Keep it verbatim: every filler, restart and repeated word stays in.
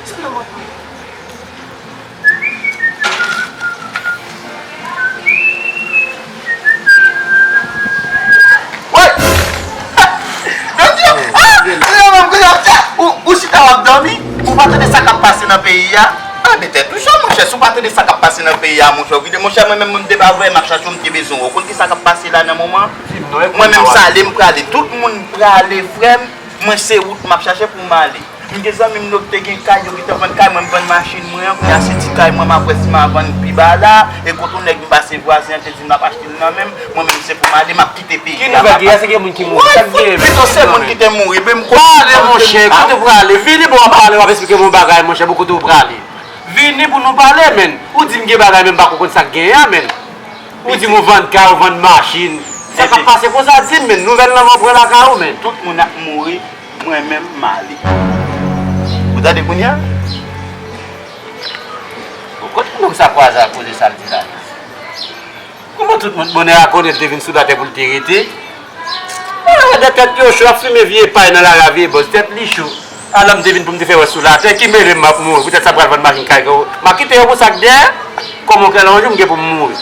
Sa nan m ap pran? Woy! Bondye! Ah! Lè menm kounye a, ou, ou chita w ap dòmi, ou pa tande sa k ap pase nan peyi a? Ah, men tèt ou cho, monchè, si w pa tande sa k ap pase nan peyi a, monchè, ou kite, monchè, mwen menm, mwen m te pa voye m ap chache w, m te bezwen w. Ou konn ki sa k ap pase la nan moman? Mwen menm, sa ale, m prale. Tout moun prale, frè m. Mwen, se wout m ap chache pou m ale. M gen zanmi m yo ki te gen kay, yo gentan vann kay, mwen m vann machin mwen an, kounye a se ti kay mwen m ap wè si m a vann pi ba la, e kote yon nèg m pase vwazen an te di m l ap achte l nan men m, mwen menm se pou m ale, m ap kite peyi a. Ki nouvèl gen? Èske gen moun ki mouri? Sa k gen? Pito se moun ki te mouri, men m konn. Pale, monchè, kote w prale? Vini pou w pale, w ap esplike m yon bagay, monchè, pou kote w prale. Vini pou nou pale, menn. Ou di m gen bagay, men m pa ko konn sa k genyen an, menn. Ou di m ou vann kay, ou vann machin. Sa k ap pase konsa, di m, menn. Nouvèl lan mwen pran lakay ou, menn. Tout moun ap mouri, mwen menm m ale. Ou tande kounye a? Bon, kote nonm sa kwaze ak koze sa l di la? Kòman tout moun bonè a konnen l te vin sou latè pou l te rete? Ah, de tèt yo cho, ap fimen vye pay nan lari a, vye bòz, tèt li cho. Alò m te vin pou m te fè wè sou latè, ki mele m ap mouri, poutèt sa pral vann machin kay yo. M a kite yo pou sa k dèyè. Kòman kè la yon jou m gen pou m mouri.